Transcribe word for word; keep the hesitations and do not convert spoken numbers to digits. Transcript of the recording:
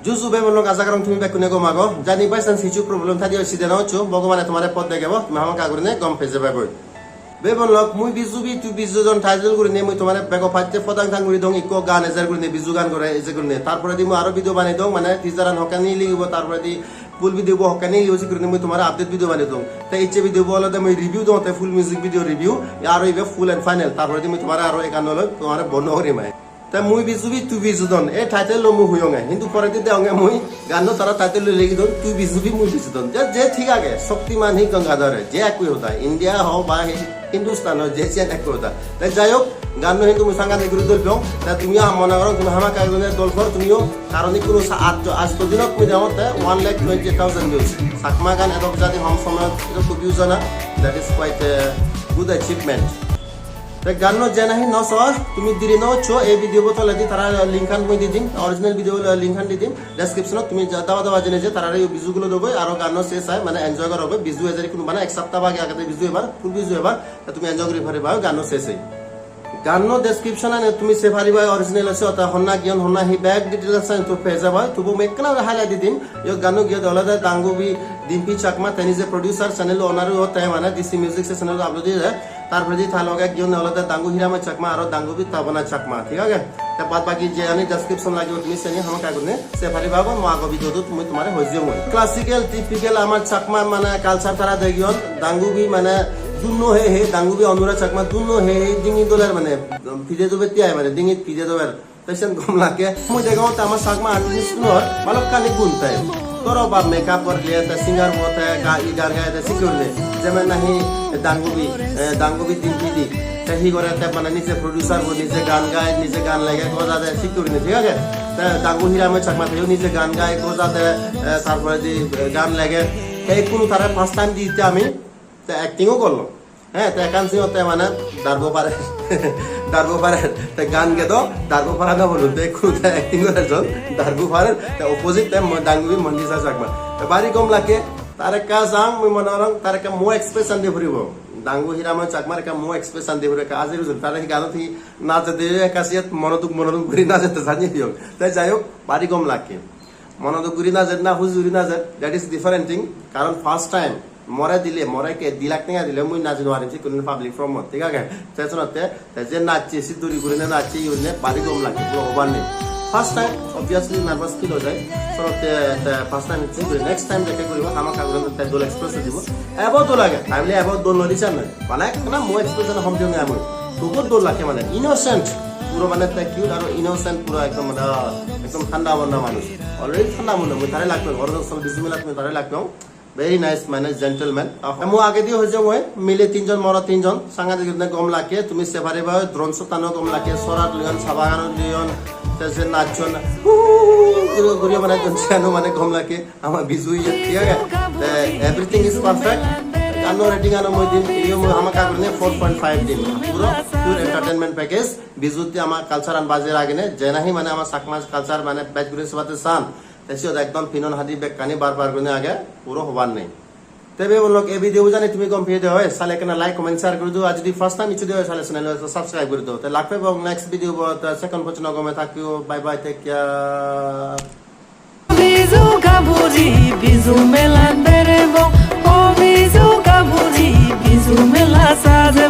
Ju ju bebonlok, aja gorong tumi bekkune gom ago. Jodi by chance hissu problem thadi oi, side no hoccho, Bhogobane tomare pot degebo, tumi hamakkai gurinei gom pei jebagoi. Bebonlok, mui bijubi tui bijudon title gurinei mui tomare bego pacche podang tang guri dong, ikko gan ejer gurinei, biju gan gore ejer gurinei. Tar poredi mui aro video banei dong, mane teaser an hokkani ligibo, tar poredi full video bo hokkani ligibo, se gurinei mui tomare update video banei dong. Te icche video bo olode mui review dong, te full music video review, aro ibe full and final. Tar poredi mui tomare aro ekkan oloi tomare bonno gurim ai. Te mui bijubi tui bijudon, ei title lo mui huyonge, hintu poredi degonge mui ganno tara title lo legi don, tui bijubi mui bijudon. Je, je thik age, Shaktiman hi Gangadhar, je ekku hoda, India ho ba hi Hindustan ho, je siyan ekku hoda. Te jai hok, ganno hintu mui sangadik guri dol peyong. Te tumiyo ham mone gorong, tumi hamakkai guri dol por, tumiyo, karon ikkunu sa-, atto, atto dinot mui degongotte one lakh twenty thousand views. Chakma gan edok jadi hom somoyot edok views ana, that is quite a good achievement. Te ganno je nahi no sor, tumi diri no hoccho, ei video bo toledi tara link an mui di dim, original video link an di dim, description ot tumi ja-, daba daba jeinei je tarare ei biju gulo dogoi, aro ganno se sai, mane enjoy gorogoi, biju ejer ikkunu mane ek sapta bagi agede biju ebar, full biju ebar, te tumi enjoy guri pariba ganno se sai. Ganno description an tumi sei pariba original ase, ota honna giyon, honna hi bek details an tumi pei jaba, tubu mui ekkena highlight di dim, iyot ganno giyode olode Dangubi Dimpi Chakma, te nije producer, channel owner o te mane D C Music se channel upload diye. Tar poredi ta loge ekjon olode Dangu Hiramoy Chakma aro Dangubi Tabana Chakma, thik age? Te bad baki je ani description lagibo tumi seni hamakkai gurinei sei pariba, mo ago video tut mui tomare hoi diyong. Classical, typical amar Chakma mane culture tara degiyon, Dangubi mane dunno he he, Dangubi Onura Chakma dunno he he dingi doler mane pide dobetti ai mane dingi pide dober. Te siyen gom lage. Mui degongotte ama Chakma artist gunor balokkani gun te. Dhoro ba makeup gorle te, singer bo te, ga-, guitar gaye te, sikke gurinei. Jemon nahi Dangubi, eh, Dangubi Dimpi di. Te hi gore te mane nije producer bo, nije gan gaye, nije gan lege, goja de, sikke gurinei, thik age? Te Dangu Hiramoy Chakma teyo nije gan gaye, goja de, eh, tar poredi, eh, gan lege. Te ikkunu tare first time ditte ami, te acting o gorlo. He, te ekkan siyotte mane darbo pare. Darbo pare. Te gan gedo, darbo pare na bolun. Te ekku te acting gore jon, darbo pare. Te opposite te mo-, Dangubi Manjushri Chakma. Te bari gom lage. Tar ekka sang, mui mone gorong, tar ekka mo expression di puribo. Dangu Hiramoy Chakmar ekka mo expression di puribo. Ekka ajir ujur. Tare hi ganot hi najede ekka siyot monoduk, monoduk guri najede jani hiyong. Te jai hok, bari gom lage. Monoduk guri najer na huji guri najer, that is different thing. Karon first time more dile, more ke di lakh tenga dile mui naji nw parim sikkun public forum ot, thik age? Te senotte te je nacche, sidduri gurine nacche, iyune bari gom lage, puro hobar nei. First time obviously nervous feel oi jai. Senotte te first time sidduri, next time jekke guribo hamakkai guri te dol express dibo. Ebo dol lage, taibole ebo dol no disan noi. Mane ekkena mo expression hom jong ami. Tobu dol lage mane innocent, puro mane te cute aro innocent, puro ekdom mane ekdom thanda manda manuj. Already thanda manda, mui tare lak peyong, Arunachal Bizu Melat mui tare lak peyong. Very nice, mane gentleman. Ah, mui agedi hoi jong oi, mile tinjon, morot tinjon, sangadik gurinei gom lage, tumi sei pariba, drone shot ano gom lage, sorat loyon, sabagan loyon, te se nachon, hu, hu, hu, guri, guri mane ekdom seno mane gom lage, ama Bizu iye, thik age? Te everything is perfect. Ano rating ano mui dim, iyo mui hamakkai gurinei four point five dim. Puro pure entertainment package. Bizutte ama culture an bajei ragine, je nahi mane ama Chakma culture mane bej guri sebade san. Te siyot ekdom pinon hadi bekkani bar bar gurinei age, puro hobar nei. Te bebonlok, ei video bo jodi tumi gom peye de oi, sale ekkena like, comment, share guri do. Ar jodi first time icche de oi, sale channel lo subscribe guri do. Te lak pebong next video bot, te sekkon pojjonto gome thakkiyo. Bye bye, take care. Bizu gaburi, Bizu melat berebo, o Bizu gaburi, Bizu mela sajebo.